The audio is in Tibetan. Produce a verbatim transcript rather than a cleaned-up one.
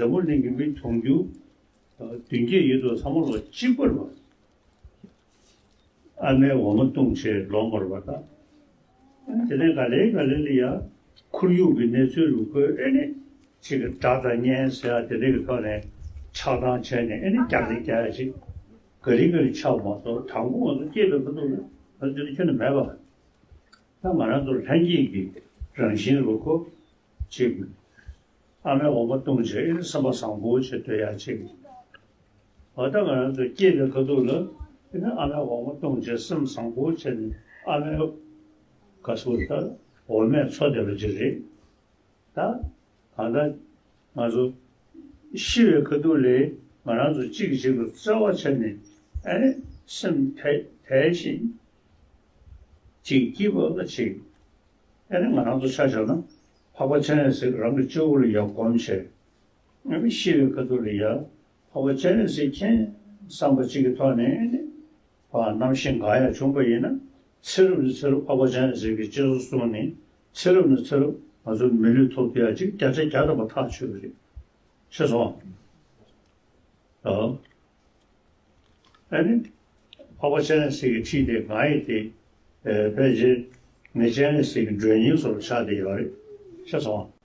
འཛམ་བུ་གླིང་གི་མི་དུང་ཕྱུར་བདུན་བརྒྱད་ཡོད་དུས་ཚང་མ་ལོ་གཅིག་པར་བ། ཨ་མའི་འོ་མ་བཏུང་བྱས་ལོ་མར་བ་དང་། དེ་ནས་ག་ལེ་ག་ལེ་ལ་ཡ་ཁོར་ཡུག་གི་གནས་ཚུལ་ལ་བཀོད། ཨེ་ནི་ཅིག་གི་དགྲ་དང་གཉེན་ཟེར་ཡ་དེ་འདྲ་གི་ཐོག་ནས་ཆགས་སྡང་བྱས་ནས། ཨེ་ནི་རྒྱག་རེས་རྒྱག་ཡ་ཅིག་ག་ལེ་ག་ལེ་ཆགས་མ་སོང་། དང་པོ་ང་ཚོ་སྐྱེས་པའི་ཁ་ཐུག་ལ་ང་ཚོ་དེ་འདྲ་ཁྱོན་ནས་མེད་པ། ད་ང་རང་ཚོ་ལྷན་སྐྱེས་ཀྱི་རང་བཞིན་ལ་གོ་ཅིག་ཨ་མའི་འོ་མ་བཏུང་བྱས་ཨེ་ནི་སེམས་པ་བཟང་པོ་བྱེད་སྡོད་ཡ་ཅིག་འོ་ད་ང་རང་ཚོ་སྐྱེས་པའི་ཁ་ཐུག་ལ་ཨེ་ནི་ཨ་མའི་འོ་མ་བཏུང་བྱས་སེམས་བཟང་པོ་བྱས་ནས། ཨ་མའི་ག་སུ་ད་འོ་མས་འཚོ་བསྡད་པ་ཅིག་རེད། ད་གང་ལྟར་ང་ཚོ་ཤི་བའི་ཁ་ཐུག་ལ་ང་རང་ཚོ་གཅིག་གིས་གཅིག་ལ་བརྩེ་བ་བྱས་ནས། ཨེ་ནི་སེམས་དལ་དལ་ཞིང་ཅིག་སྐྱིད་པ་ལ་ཅིག་ཨེ་ནི་ང་རང་ཚོ་ཆ་བཞག་ན་འཕགས་པ་སྤྱན་རས་གཟིགས་རང་གི་སྤྱི་བོ་ལ་ཡར་བསྒོམ་བྱས། ཨེ་ནི་ཤི་བའི་ཁ་ཐུག་ལ་ཡ་འཕགས་པ་སྤྱན་རས་གཟིགས་མཁྱེན་བསམ་པ་གཅིག་གི་ཐོག་ནས། ཨེ་ནི་བ་རྣམ་ཤེས་འགག་ཡ་བྱུང་པ་ཡིན་ན། ཚེ་རབས་ནས་ཚེ་རབས་འཕགས་པ་སྤྱན་རས་གཟིགས་ཀྱི་སྤྱན་ཟུར་བཟུང་ནས། ཚེ་རབས་ནས་ཚེ་རབས་ང་ཚོ་མི་ལུས་ཐོབ་ཐུབ་ཡ་ཅིག་བརྒྱ་ཆ་བརྒྱ་ཐམ་པ་ཐག་ཆོད་པ་རེད། ཤེས་སོང་། ཨ་ནི་འཕགས་པ་སྤྱན་རས་གཟིགས་ཀྱི་ཁྲིད་དེ་ང་ཡི་དེ་ཕལ་ཆེར་ངའི་སྤྱན་རས་གཟིགས་ཀྱི་མགྲོན་གཉེར་བཟོ་འདྲ་ཆགས་བསྡད་ཡོད་རེད། ཤེས་སོང་